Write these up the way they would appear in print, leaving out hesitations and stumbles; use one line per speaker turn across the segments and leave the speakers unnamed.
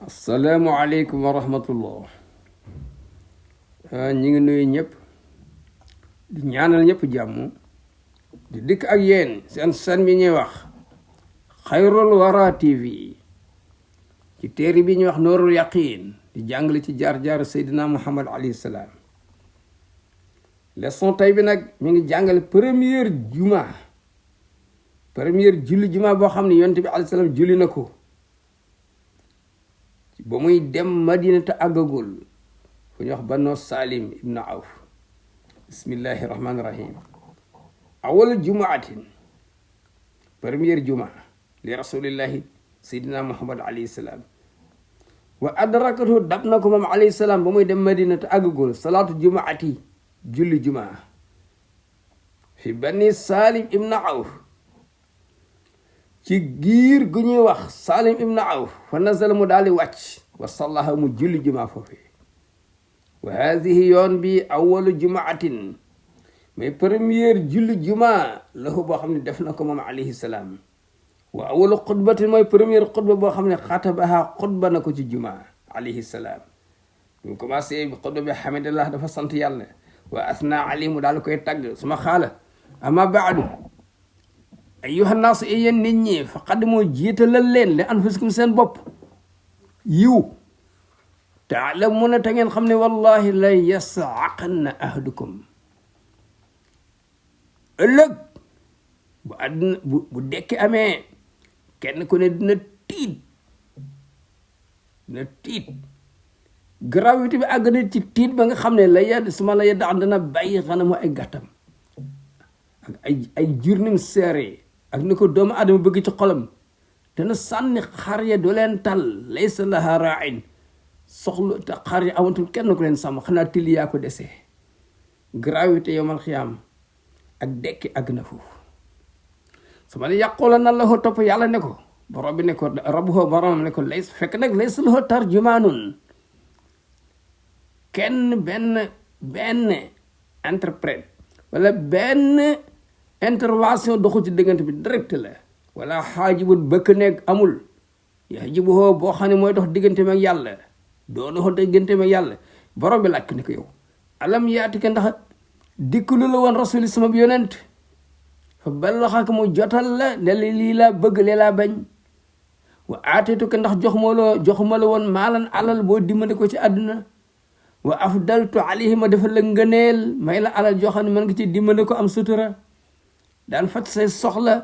asalaamualeykum wa rahmatullah. ñi ngi nuyu ñëpp di ñaanal ñëpp jàmm di dikk ak yéen seen bi ñuy wax xayrul wara tv ci téere bi ñuy wax noorul yaqin di jàngale ci jaar-jaar seydina muhammad alayhi salaam. leçon tey bi nag mi ngi jàngale première julli juma boo xam ne yonent bi alayhi salaam julli na ko ba muy dem madina te àggagul fu ñu wax banu salim ibnu awf. bismillahi rahmani rahim. awal jumaatin première juma li rasulillahi seydina muhammad alayhi salaam wa adrakatu dab na ko moom alayhi salaam ba muy dem madina te àggagul salaatu jumaati julli juma fi bani salim ibnu awf ci giir gu ñuy wax salim ibnu awf fa nazala mu daal di wàcc wa sallaha mu julli juma foofu. wa haadihi yoon bi awalu jumaatin mais première julli juma lahu boo xam ne def na ko moom alayhi salaam. wa awalu xutbatin mooy première xutba boo xam ne xatabaha xutba na ko ci juma alayhi salaam. ñu commencé xutba bi hamidallah dafa sant yàlla wa asna ali mu daal koy tagg suma xaala ama baadu ayyuha naasu yéen nit ñi faqad moo jiitalal leen li anfusikum seen bopp yiw taalamuna te ngeen xam ne wallahi la yasaqanna ahadukum ëllëg bu àdduna bu dekki amee kenn ku ne dina tiit gravité bi àgg na ci tiit ba nga xam ne la yedd suma la yedd dana bàyyi xanamu ay gàttam ak ay jurnim seere ak ni ko doomu adama bëgg ci xolam dana sànni xar ya du leen tal laysa laha ra'in soxla te xar ya amatul kenn ku leen sàmm xanaa tili yaa ko desee. gravité yowmal xiyaam ak dekki àgg na foofu. su ma ne yàqoola nan la ko topp yàlla ne ko borom bi ne ko rabbuhu borom ne ko lays fekk nag laysa lahu tarjumaanun kenn benn interprète wala benn intervention doxu ci diggante bi direct la. wala xaajibul bëkk nekk amul yaxjibuhu boo xam ne mooy dox diggante ak yàlla doo dox diggante ak yàlla. borom bi laaj ko ne ko yow alam yaatika ndax dikkulu la woon rasuli sama bi yonent fa ballaxaka mu jotal la ne lii laa bëgg lee laa bañ. wa aatituka ndax joxuma la woon maalan alal boo dimbali ko ci àdduna. wa afdaltu alayhi ma defal la ngëneel may la alal joo xam ne mën nga ci dimbali ko am sutura daan faj say soxla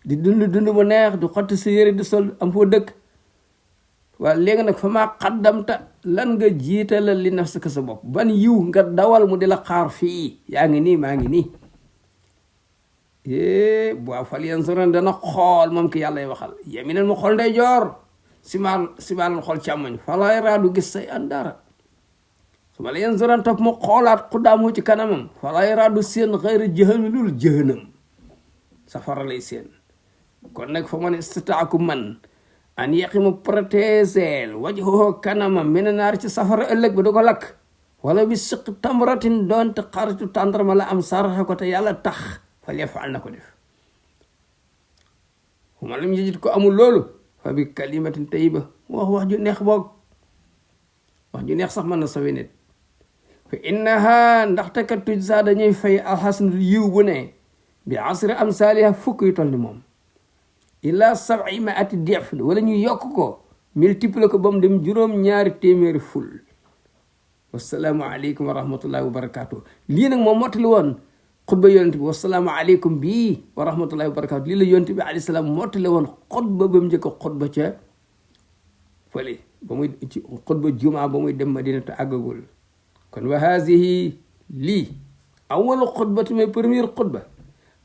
di dund bu neex di xotti sa yére di sol am foo dëkk. waaw léegi nag fa maa xaddamta lan nga jiitalal li nafsika sa bopp ban yiw nga dawal mu di la xaar fii yaa ngi nii maa ngi nii. boo fal yansuran dana xool moom ki yàlla waxal yaminan mu xool ndeyjoor simaalan xool càmmoñ falay raadu gis say àndaara su ma la yansuran topp mu xoolaat xuddaamu ci kanamam falay raadu seen xëyra jëhannam lul jëhannam safara lay seen. kon nag fa man istataaku man an yeqi mu protégeel wajhoo kanamam mina naar ci safara ëllëg ba du ko lakk wala bi siq tamratin doonte xaritu tàndarma la am sarxe ko te yàlla tax fal yafaal na ko def. fu ma lam yejit ko amul loolu fa bi kalimatin tayiba wax ju neex boog wax ju neex sax mën na sawe nit. fa innaha ndaxte kat tuj saa dañuy fay alxasan yiw bu ne bi asri amsaaliha fukk yu toll ni moom ila 700 di'f wala ñu yokk ko multiplier ko ba mu dem juróom-ñaari téeméeri ful. wasalaamu aleykum wa rahmatullahi wa barakatuh. lii nag moom mottali woon xutba yonent bi wasalaamu aleykum bii wa rahmatullahi wa barakatuh. lii la yonent bi alayhi salaam mottali woon xutba ba mu njëkk a xutba ca fële ba muy ci xutba jumaa ba muy dem Madina te àggagul. kon wa haasihi lii awalu xutbati mooy première xutba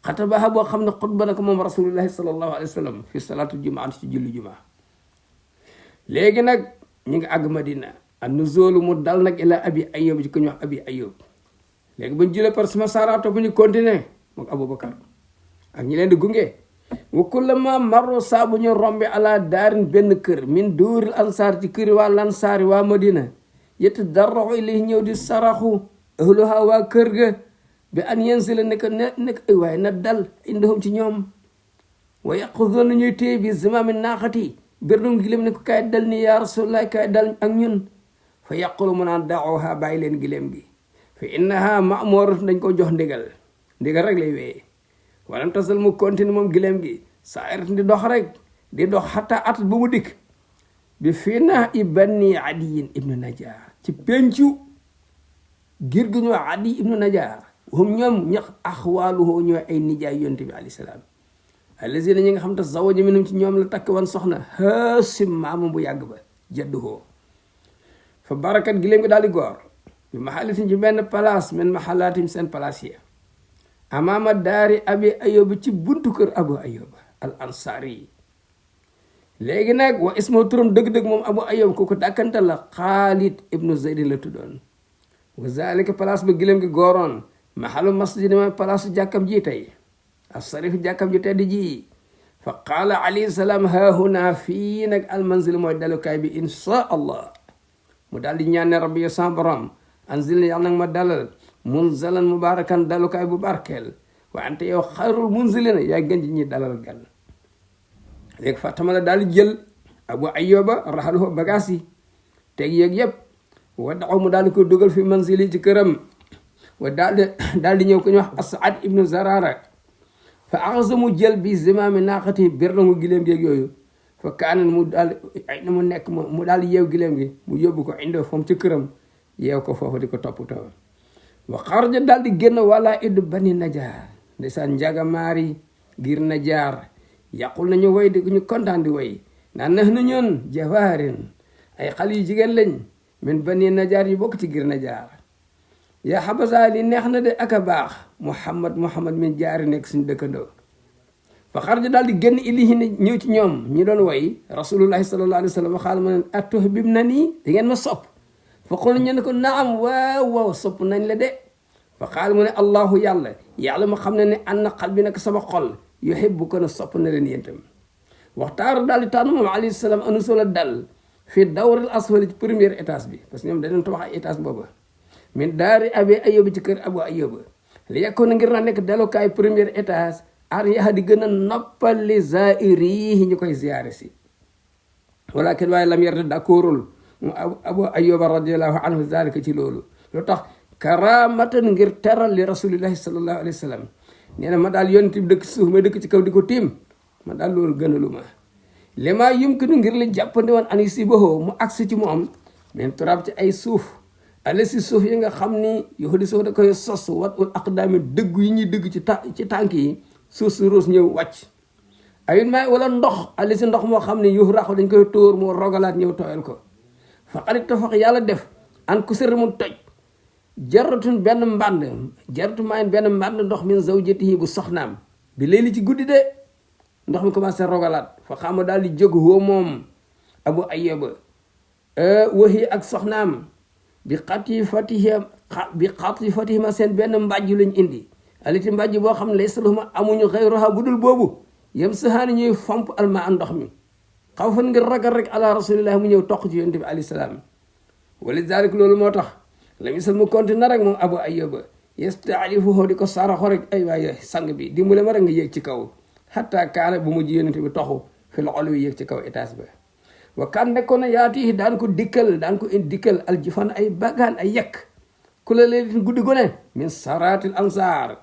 xatabaha boo xam ne xutba na ko moom rasulullahi sallallahu alayhi wa sallam fi salaatu jumaa ci julli jumaa. léegi nag ñu ngi àgg Madina an nuzulu mu dal nag ila abi ayub ci ko ñu wax abi ayub. léegi buñ jëlee par sama saaraato bu ñu continuer mook Aboubacar ak ñi leen di gunge. wa kullama marro saa bu ñu rombe ala daarin benn kër min duuril ansaar ci këri waa lansaari waa Madina yett darraxu ilayhi ñëw di saraxu ahluha waa kër ga bi an yensi la nekk ay waaye na dal indahum ci ñoom. wa yaquduuna ñuy téye bi zimaami naaxati berdong gileem ne ko kaay dal ni yaa rasulallah kaay dal ak ñun fa yaqulu mu naan da'uha bàyyi leen gileem gi fa innaha ma'muratun dañ ko jox ndigal rek lay wéyee walam tasal mu continue moom gileem gi saa'iratun di dox rek di dox xataa at bu mu dikk bi fina ibni Adiyin ibnu Najaar ci pencu gir gu ñu Adi ibnu Najaar hum ñoom ñax axwaaluhu ñooy ay nijaay yonte bi alayhi salaam allazina ñi nga xam te zawaja minhum ci ñoom la takk wan soxna Haasim maamam bu yàgg ba jadduhoo fa barakat giléem gi daal di goor bi maxalatin ci benn place men maxalaatim seen place yi amaama daari abi ayoba ci buntu kër abu ayoba al ansari léegi nag wa isma turam dëgg-dëgg moom abu ayoba kooku dàkkante la Xaalid ibnu Zayd la tuddoon wa zalika place ba giléem gi gooroon maxalu masjid ma place jàkkam ji tey asarif jàkkam ji tedd ji fa qaala alayhi salaam haahuna fii nag almanzil mooy dalukaay bi insha allah mu daal di ñaan ne rabbi sa borom anzil ne yàlla nag ma dalal munzalan mubarakan dalukaay bu barkeel wa ante yow xayrul munzilina yaa gën ji ñi dalal gan léegi Fatama la daal di jël abu ayoba raxaluhu bagaas yi teg yeeg yëpp wa daxaw mu daal di ko dugal fi manzili ci këram wa daal di ñëw ko ñu wax As'ad ibnu Zarara fa axasa mu jël bi zimaami naqati bir na mu gileem gi yooyu fa kaana mu daal mu nekk mu daal di yeew gileem gi mu yóbbu ko indoo foom ci këram yeew ko foofu di ko toppatoo wa xarja daal di génn wala iddu bani Najaar ndeysaan njagamaari ngir Najaar yàqul nañu way di ñu kontaan di way naan nax na ñoon jawaarin ay xale yu jigéen lañ min bani Najaar yu bokk ci ngir Najaar yaa xabasa li neex na de ak a baax muhammad min jaari nekk suñu dëkkandoo fa xarja daal di génn ilihi ne ñëw ci ñoom ñi doon way rasulullahi sallallahu alayhi wa sallam waxaal ma ne atuhbib na nii da ngeen ma sopp fa xul ñu ne ko naam waaw sopp nañ la de fa xaal mu ne allahu yàlla ma xam ne ne an na xal bi nag sama xol yuhibbu ko na sopp na leen yéen tam waxtaar daal di tànn moom alayhi salaam anu solo dal fii dawral asfali ci première étage bi parce que ñoom dañu tabax ay étage booba min daari abi ayoba ci kër abu ayoba li yekkoon na ngir na nekk dalukaay première étage ar yaxa di gën a noppali zairi yi ñu koy ziyaare si walakin waaye lam yarda d'accordul mu abu ayoba radiallahu anhu zalika ci loolu lu tax karamatan ngir teral li rasulillahi sallallahu alayhi wa sallam nee na ma daal yonent bi dëkk suuf ma dëkk ci kaw di ko tiim ma daal loolu gënalu ma li maa yumkinu ngir li jàppandi woon ani si bahoo mu agsi ci moom men turab ci ay suuf ale si suuf yi nga xam ni yahudi suuf da koy sos wat ul aqdaami dëgg yi ñuy dëgg ci tànk yi suuf si ruus ñëw wàcc ayut may wala ndox ale si ndox moo xam ne yuux raxu dañ koy tóor moo rogalaat ñëw tooyal ko fa xarit tafaq yàlla def an ku sër mu toj jaratun benn mbànd jaratu maayen benn mbànd ndox min zawjatihi bu soxnaam bi léegi ci guddi de ndox mi commencé rogalaat fa xama daal di jóg woo moom abu ayyaba waxi ak soxnaam bi xatifatihima seen benn mbàjj lañ indi aliti mbàjj boo xam ne lay saluma amuñu xayruha bu dul boobu yem sahaani ñuy fomp alma an ndox mi xaw fan ngir ragal rek ala rasulillahi mu ñëw toq ci yonent bi alayhi salaam wali zalik loolu moo tax la misal mu continue rek moom abu ayyaba yasta'rifuhu di ko saraxo rek ay waaye sang bi dimbale ma rek nga yéeg ci kaw hatta kaana bu mujj yonent bi toxu fi loxol wi yéeg ci kaw étage ba wa kan nekkoon na yaati daan ko dikkal aljifan ay bagaan ay yekk ku la leelitin guddi gone min saratil ansar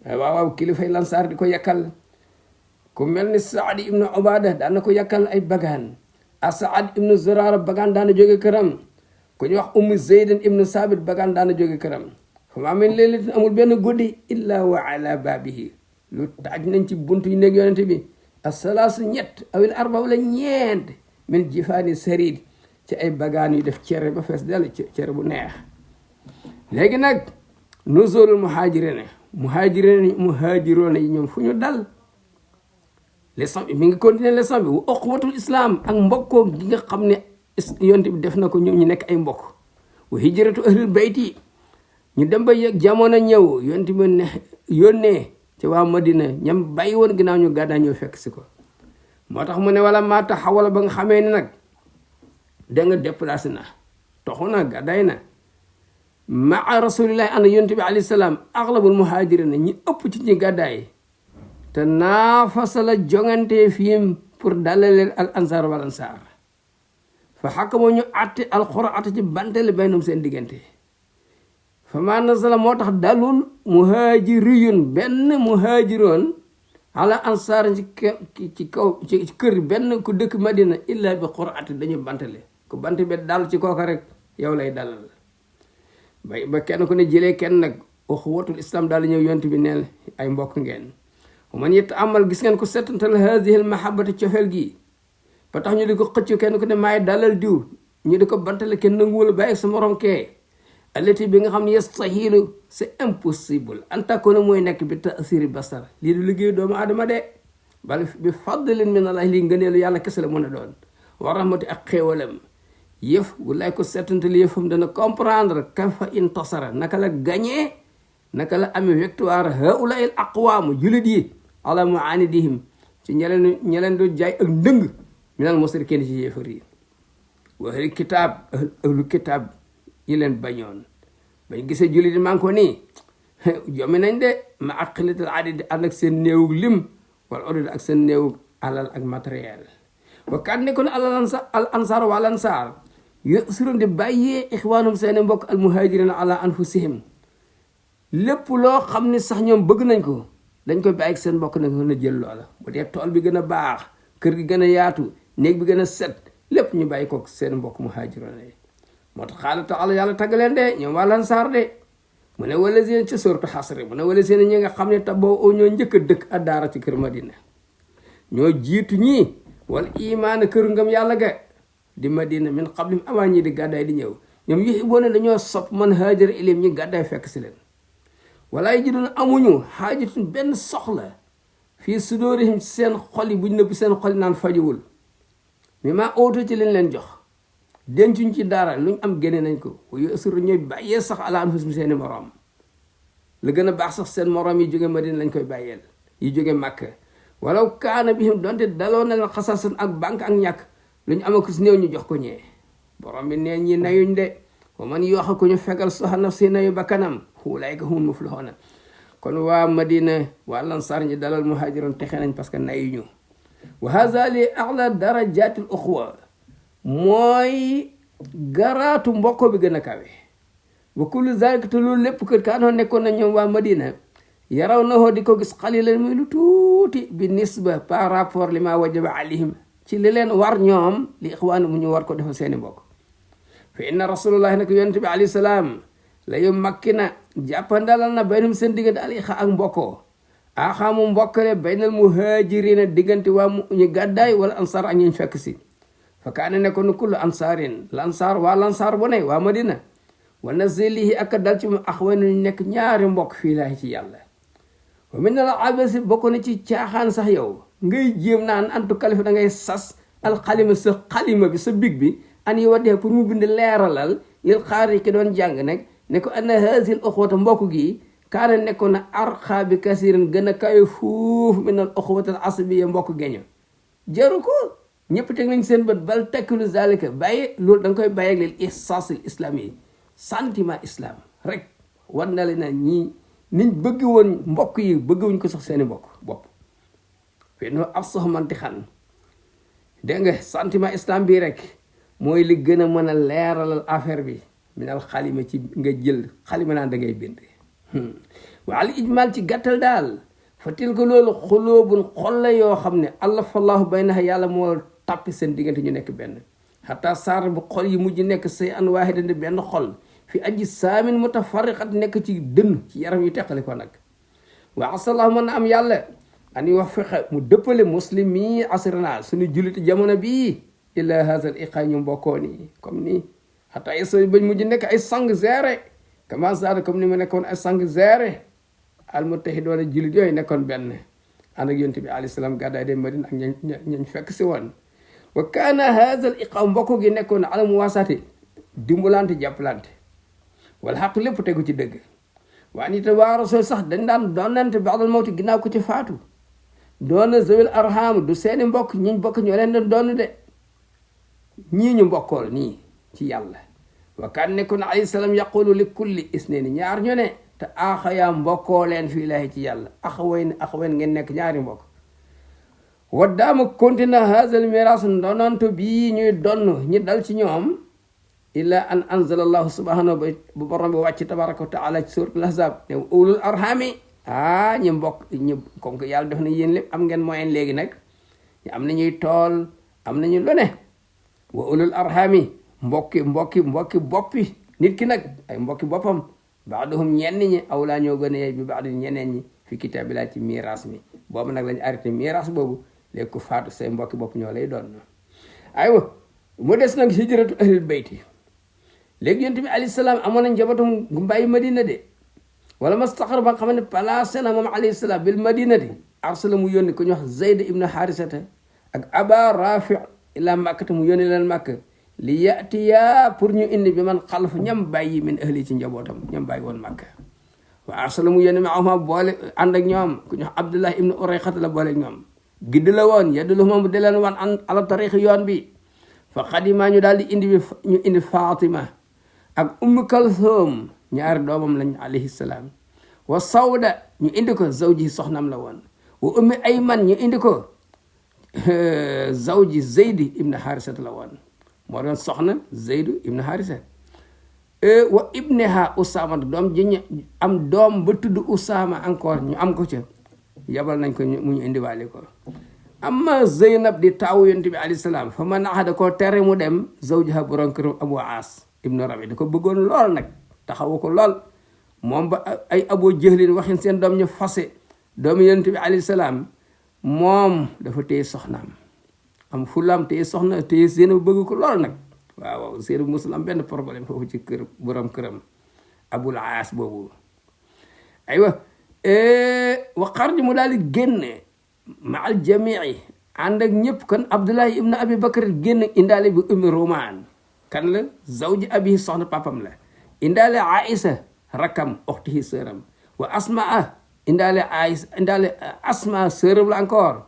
waaw kilifay lansaar di ko yakkal ku mel ni Saad ibnu Ubaada daan na ko yakkal ay bagaan a Saad ibnu Zurara bagaan daana jóge këram ku ñu wax Ummu Zeydin ibnu Saabit bagaan daana jóge këram fa maa min leelitin amul benn guddi illa wa ala baabihi lu taaj nañ ci buntu yi néeg yonente bi asalaasu ñett awil arba wala ñeent min jifaani sarid ci ay bagaan yu def cere ba fees dell cere bu neex léegi nag nuzulul muhajiroona yi ñoom fu ñu dal leçon bi mi ngi continuer leçon bi wa uqwatul islam ak mbokkoo gi nga xam ne yonte bi def na ko ñoom ñu nekk ay mbokk wa hijratu ahlul bayti ñu dem ba yegg jamono ñëw yonte bi ne yónnee ci waa Madina ñam bàyyi woon ginnaaw ñu gàddaa ñëw fekk si ko moo tax mu ne wala maa taxawala ba nga xamee ne nag da nga déplacé na toxu na gàddaay na maa rasulillahi ana yonte bi alayhi salaam axlabul muhaajirina ñi ëpp ci ñi gàddaay te naafasa la jongante fii pour dalal leen al ansar wal ansar fa xakamoo ñu àtte alxuraata ci bantale baynum seen diggante fa ma nazala moo tax dalul muhaajiriyun benn muhaajiroon ala ansar ci kaw ci kër benn ku dëkk Madina illa bi xuraati dañu bantale ku bant bi dal ci kooka rek yow lay dalal ba kenn ku ne jëlee kenn nag uxuwatul islam daal ñëw yonent bi neel ay mbokk ngeen man yett amal gis ngeen ko settantal haadihi al mahabbati cofeel gi ba tax ñu di ko xëcc kenn ku ne maay dalal diw ñu di ko bantale kenn nanguwul bàyyi sa morom kee allati bi nga xam ne yastahilu c'est impossible antakona mooy nekk bi taasiri basar lii du liggéey doomu aadama de bal bi fadlin min allah lii ngëneelu yàlla kese la mën a doon wa rahmati ak xéewalam yëf bu lay ko settantal yëfam dana comprendre kafa intasara naka la gañee naka la amee victoire haulail aqwaamu julit yi ala muanidihim ci ñeleen du jaay ak ndëng minal musrikiin ci yéefar yi wa ahli kitaab ahlu kitaab yi leen bañoon bañ gisee julit yi maa ngi ko nii jomi nañ de ma ak xilital adidi ànd ak seen néewug lim wala odid ak seen néewug alal ak matériel ba kat ne kon al ansar wal ansar yusiroon di bàyyee ixwaanum seeni mbokk al muhajirin ala anfusihim lépp loo xam ne sax ñoom bëgg nañ ko dañ koy bàyyi ak seen mbokk nag mën a jël loola bu dee tool bi gën a baax kër gi gën a yaatu néeg bi gën a set lépp ñu bàyyi ko seen mbokk muhajiroon yi moo tax xaala taala yàlla tagg leen de ñoom waa lansaar de mu ne wala seen ci sortu xasri mu ne wala seen ñi nga xam ne taboo oo ñoo njëkk a dëkk addaara ci kër Madina ñoo jiitu ñii wal imaan kër ngëm yàlla ga di Madina min qablim avant ñi di gàddaay di ñëw ñoom yuhibbuuna dañoo sopp man haajara ilayhim ñi gàddaay fekk si leen wala yajiduna amuñu xaajatun benn soxla fii sudoorihim seen xol yi buñ nëbb seen xol yi naan fajuwul mi maa ooto ci leen jox dencuñ ci dara luñ am génne nañ ko yu asuru ñooy bàyyee sax ala anfusihim seeni moroom la gën a baax sax seen moroom yi jóge Madina lañ koy bàyyeel yi jóge Màkka walaw kaana bihim donte daloo na leen xasasun ak banque ak ñàkk lu ñu amakus néew ñu jox ko ñee borom bi nee ñi nayuñ de wa man yooxa ku ñu fegal soxa naf si nayu ba kanam ulaa'ika humul muflihuuna kon waa Madina waa Ansaar ñi dalal muhaajiroon texe nañ parce que nayuñu wa haza li a'la darajatil uxwa mooy garaatu mbokko bi gën a kawe wa kullu zalika te loolu lépp kër kaanoo nekkoon na ñoom waa Madina yaraw na hoo di ko gis xalilan muy lu tuuti bi nisba par rapport li ma wajaba alayhim ci li leen war ñoom li ixwaan mu ñu war ko defal seeni mbokk fa inna rasulullahi nag yonent bi alayhi salaam la yu makki na jàppandalal na baynum seen diggante alixa ak mbokkoo axaamu mbokkale baynal muhajirina diggante waa ñu gàddaay wala ansaar ak ñu fekk si fa kaane nekkoon na kullu ansaarin lansaar waa lansaar bu ne waa Madina wa nazilihi ak dal ci mu axwanu ñu nekk ñaari mbokk fii laahi ci yàlla wa min al abasi bokk na ci caaxaan sax yow ngay jéem naan antu kalifa da ngay sas alxalima sa xalima bi sa big bi an yi waddee pour mu bind leeralal lil xaari ki doon jàng nag ne ko anna hasil uxwata mbokk gi kaana nekkoon na arxa bi kasirin gën a kawe fuuf min al uxwata al asbiya mbokk geño jaru ko ñëpp teg nañ seen bët bal takkilu zalika bàyyi loolu da nga koy bàyyi ak lil ihsaasil islam yi sentiment islam rek war na le na ñii niñ bëgg woon mbokk yi bëggwuñ ko sax seeni mbokk bopp fi no af sox manti xan dégg nga sentiment islam bi rek mooy li gën a mën a leeralal affaire bi minal xalima ci nga jël xalima naan da ngay bind waal ijmal ci gàttal daal fa til ko loolu xoloobun xol la yoo xam ne allah fallahu baynaha yàlla moo tàppi seen diggante ñu nekk benn xataa saar bu xol yi mujj nekk say an waahidan di benn xol fi aji saamin mutafarriqat nekk ci dënn ci yaram yu teqali ko nag wa asallahu mën na am yàlla an wax fexe mu dëppale muslim yi asrana suñu julliti jamono bii illa hazal iqaa ñu mbokkoo nii comme nii xataa eso bañ mujj nekk ay sang géré kama saada comme ni mu nekkoon ay sang géré al muttahidoona jullit yooyu nekkoon benn ànd ak yonent bi alayhi salaam gàddaay dem Madina ak ñañ fekk si woon wa kaana hazal iqaa mbokk gi nekkoon ala muwaasaati dimbalante jàppalante wala xaq lépp tegu ci dëgg waa nit waa rasul sax dañ daan doonante ba'dal mawti ginnaaw ko ci faatu doona zawil arham du seeni mbokk ñiñ bokk ñoo leen doon doon de ñii ñu mbokkool nii ci yàlla wa kaan nekkoon alayhi salaam yaqulu li kulli isnayni ñaar ñu ne te aaxa yaa mbokkoo leen fii laahi ci yàlla axawayn ngeen nekk ñaari mbokk waddaama continue haazal miraas ndonanto bii ñuy donn ñi dal ci ñoom illa an anzalallahu subhanahu bu borom bi wàcc tabaraka wa taala ci suratul ahzab ne ulul arhami ñi mbokk ñi comme que yàlla def na yéen lépp am ngeen moyen léegi nag ñu am nañuy tool am nañu lu ne wa ulul arhami mbokki boppi nit ki nag ay mbokki boppam baaduhum ñenn ñi awlaa ñoo gën a yey bi baadu ñeneen ñi fi kitaabillah ci miraas mi boobu nag lañu arrêté miraas boobu léegi ku faatu say mbokki bopp ñoo lay doon aywa mu des nag hijratu ahlil bayti léegi yonent bi alayhi salaam amoon na njabootam gu mbàyyi madina de wala mastaqar ba nga xam ne placé na moom alayhi salaam bil madinati arsala mu yónni ko ñu wax Zayd ibn Harisata ak Aba Rafi ila Makkata mu yónni leen Makka li yatiya pour ñu indi bi man xalfu ñam bàyyi min ahli ci njabootam ñam bàyyi woon Makka wa arsala mu yónni ma boole ànd ak ñoom ku ñu wax Abdullah ibn Urayqata la boole ak ñoom gidd la woon yadulu moom di leen wan an ala tariqi yoon bi fa xadima ñu daal di indi Fatima ak Ummu Kalthum ñaari doomam lañ alayhi salaam wa Sawda ñu indi ko zawji soxnam la woon wa Ummi Ayman ñu indi ko zawji Zayd ibn Harisat la woon moo doon soxna Zayd ibn Harisa wa ibneha Usama doom ji am doom ba tudd Usama encore ñu am ko ca yabal nañ ko mu ñu indiwaale ko amma Zeynab di taawu yonent bi alayhi salaam fa man ahada koo tere mu dem zawjiha borom këram Abu Aas ibnu Rabi da ko bëggoon lool nag taxawu ko lool moom ba ay Abu Jahlin waxin seen doom ñu fase doomu yonent bi alayhi salaam moom dafa téye soxnaam am fulaam téye soxna téye Zeynab bëgg ko lool nag waaw Zeynab musul am benn problème foofu ci kër borom këram Abul Aas boobu aywa wa xarj mu daal di génne ma al jamii ànd ak ñëpp kon Abdullahi ibn Abi Bakr génn indaale bi Ummi Roman kan la zawji abi soxna papam la indaale Aïsa rakkam oxtihi sëram wa Asmaa indaale Asma sëram la encore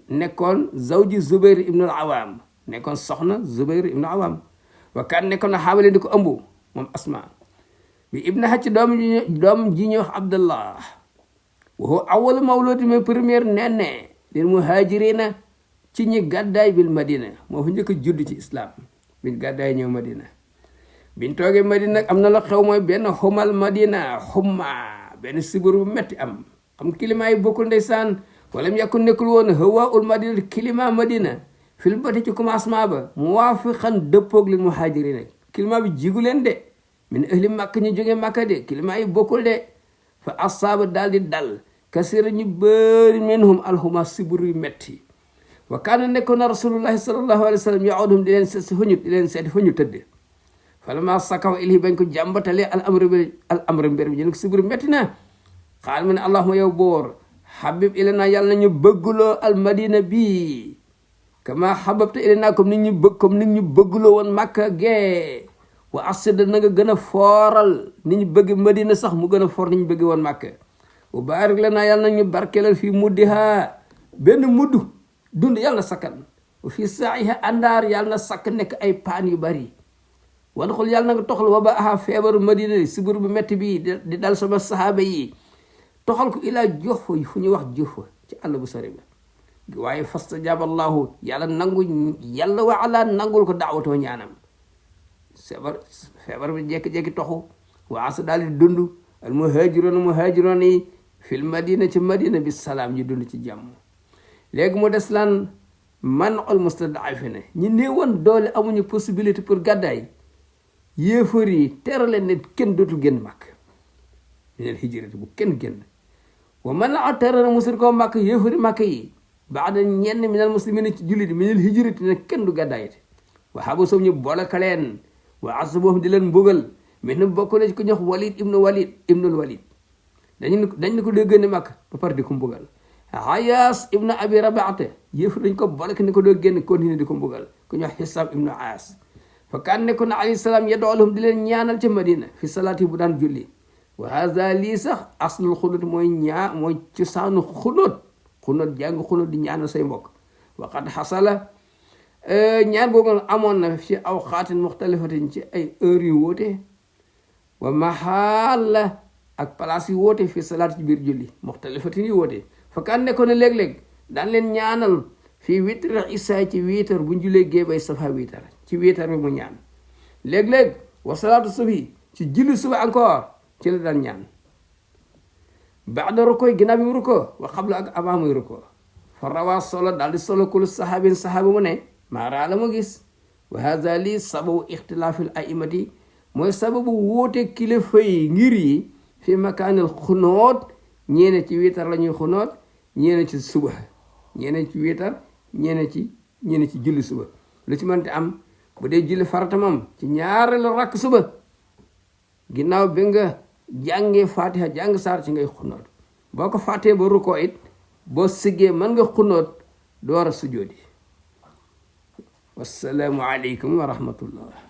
nekkoon zawji Zubair ibn al Awam nekkoon soxna Zubair ibn al Awam wa kan nekkoon na xaamale di ko ëmb moom Asma bi ibn hacc doom ji ñuy wax Abdullah wa huwa awwalu mawludi mais première nenne lil muhajirina ci ñi gàddaay bil Madina moo fa njëkk a judd ci islam biñ gàddaay ñëw Madina biñ toogee Madina nag am na la xew mooy benn xumal Madina xumma benn sibir bu metti am xam climat yi bokkul ndeysaan wala mu yàkku nekkul woon hawa ul Madina climat Madina fil bati ci commencement ba muwaafiqan dëppoog lil muhajirina climat bi jigu leen de min ahli Makka ñu jógee Makka de climat yi bokkul de fa asaaba daal di dal kasira ñu bëri minhum alhuma sibir yu metti wa kaana nekkoon na rasulullahi sallallahu alayhi wa sallam yaudum di leen seet si fa ñu tëdd falamma sakaw ilhi bañ ko jàmbatalee al amru mbir bi ñu ne ko sibir metti na xaal mu ne allahuma yow boor habib ilana yàlla na ñu bëgguloo al madina bi kama hababta ilana comme nit ñu bëgguloo woon Makka gee wa asida na nga gën a fooral ni ñu bëgg Madina sax mu gën a foor ni ñu bëgg woon Makka wa barik lana yàlla na ñu barkelal fii muddiha benn mudd dund yàlla na sakkan wa fii saa'iha àndaar yàlla na sakk nekk ay paan yu bari wan xul yàlla na nga toxal wa ba aha feebaru Madina sibir bu metti bi di dal sama sahaaba yi toxal ko ilaa Juhfa fu ñuy wax Juhfa ci àll bu sori ba waaye fastajaba allahu yàlla wa ala nangul ko daawatoo ñaanam feebar bi jékki-jékki toxu waasa daal di dund al muhaajiroon yi fil Madina ci Madina bi salaam ñu dund ci jàmm léegi mu des lan man'ul mustad'afina ñi néewoon doole amuñu possibilité pour gàddaay yéefar yi tere leen ne kenn dootul génn Makka minal hijrati bu kenn génn wa man'a tere na musul koo Makka yéefari Makka yi baada ñenn minal muslimina ci jullit minal hijrati ne kenn du gàddaayati wa habasahum ñu bolaka leen wa asabuhum di leen mbugal mais na bokk na ci ko ñox ibnul Walid dañ ko dee génne Makka ba pare di ko mbugal Ayaas ibnu Abi Rabaate yëf dañ ko bolaka ni ko doo génn continuer di ko mbugal ku ñox Hisam ibnu Aas fa kaan ne ko na alayhi salaam yad'uhum di leen ñaanal ca Madina fi salaati bu daan julli wa hada lii sax aslul xunut mooy cosaanu xunut jàng xunut di ñaanal say mbokk waqad xasala ñaan boobu amoon na ci aw xaatin muxtalifatin ci ay heures yu wóote wa mahala ak place yu wóote fi salaat ci biir julli muxtalifatin yu wóote fa kaan nekkoon ne léeg-léeg daan leen ñaanal fii witr isaa ci wiitar bu julee gée bay safa wiitar ci wiitar bi mu ñaan léeg-léeg wa salaatu subi ci julli suba encore ci la daan ñaan baada rukoy ginnaaw bi mu ruko wa xabla ak avant muy ruko fa rawaa solo daal di solo kulu sahaabin sahaaba mu ne maaraa la mu gis wa hada lii sababu ixtilaafil aimati mooy sababu wóote kilifa yi ngir yi fi makaanil xunoot ñeene ci wiitar la ñuy xunoot ñeene ci suba ñeene ci wiitar ñeene ci julli suba lu ci mënti am bu dee julli farata moom ci ñaareelu rakk suba ginnaaw bi nga jàngee fatiha jàng saar ci ngay xunoot boo ko fàttee ba rukkoo it boo siggee mën nga xunoot door a sujjoodi wassalaamu aleykum wa rahmatullah